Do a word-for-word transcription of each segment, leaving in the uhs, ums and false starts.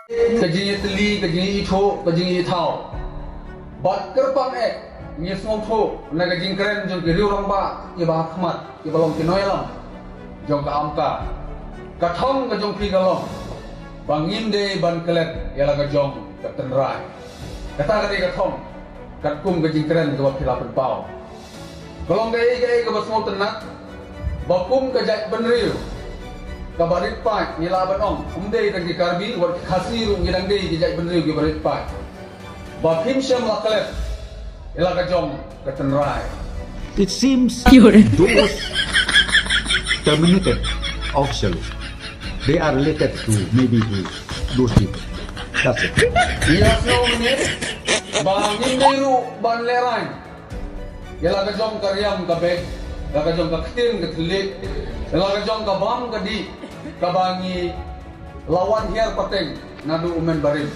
Ka jingïatylli, ka jingïathuh, ka jingïathaw. Bad kyrpang eh, ngi sngewthuh na ka jingkren jong ki riew rangbah kiba ha khmat, kiba long ki nongïalam jong ka AMCA. Ka thong ka jong phi ka long ba ngim dei ban klet ïa la ka jong ka tynrai. Kata ka dei ka thong katkum ka jingkren kaba phi la pynpaw. Ka long kaei kaei kaba sngewtynnat ba kum ka jaitbynriew kaba rit paid, ngi lah ban ong, ym dei tang ki Karbi, wat ki Khasi ruh ngi dang dei ki jaitbynriew kiba rit paid, ba phim shym la klet ïa la ka jong ka tynrai. It seems those terminated officials, they are related to, maybe to those people. That's it. Ïa, sngewbha ba ngim dei ruh ban lehraiñ ïa la ka jong ka riam ka beit, la ka jong ka ktien ka thylliej, la ka jong ka bam ka dih, kaba ngi la wan hiar pateng naduh u Mynbarim.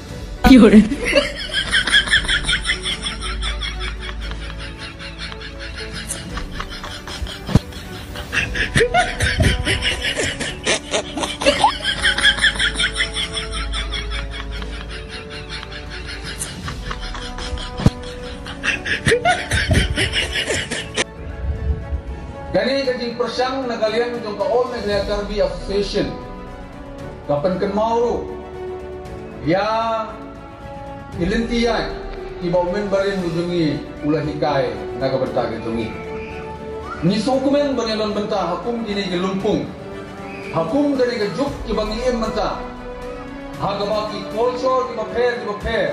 Kane ka jingpyrshang na ka liang jong ka All Meghalaya Karbi Association ka pynkynmaw ruh ïa ki lynti ïaid kiba u Mynbarim u jong ngi u la hikai na ka bynta ka jong ngi. Ngi sngewkmen ban ïadon bynta ha kum kine ki lympung, ha kum kane ka juk kiba ngi im mynta, ha kaba ki culture kiba pher kiba pher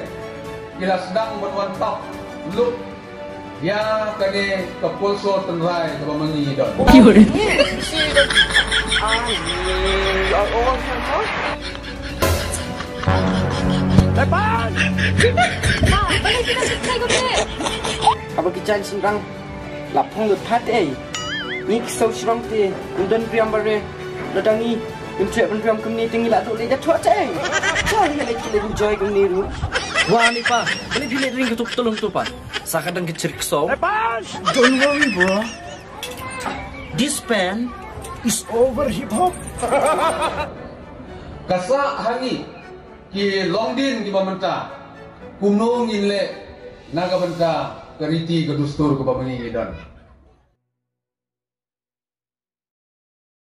ki la sdang ban wan tap lup ïa kane ka culture tynrai kaba ma ngi ngi don. Haba ki jaiñ shynrang la phong lut pat ei. Ngi ki saw shrong te ngim don riam ba re. Lada ngi ngim treh ban riam kumne te ngi la duh leit da thoh te ei. Chal ngi leit ki leit enjoy kumne ruh. Wa ni pa, balei phi leit ring ka tuk tulung tu pa? Sa ka dang ka chirkso. Don't worry, bro. This band is over hip hop. Ka sah ha ngi ki longdien kiba mynta kumno ngin leh na ka bynta ka riti ka dustur kaba ma ngi ngi don.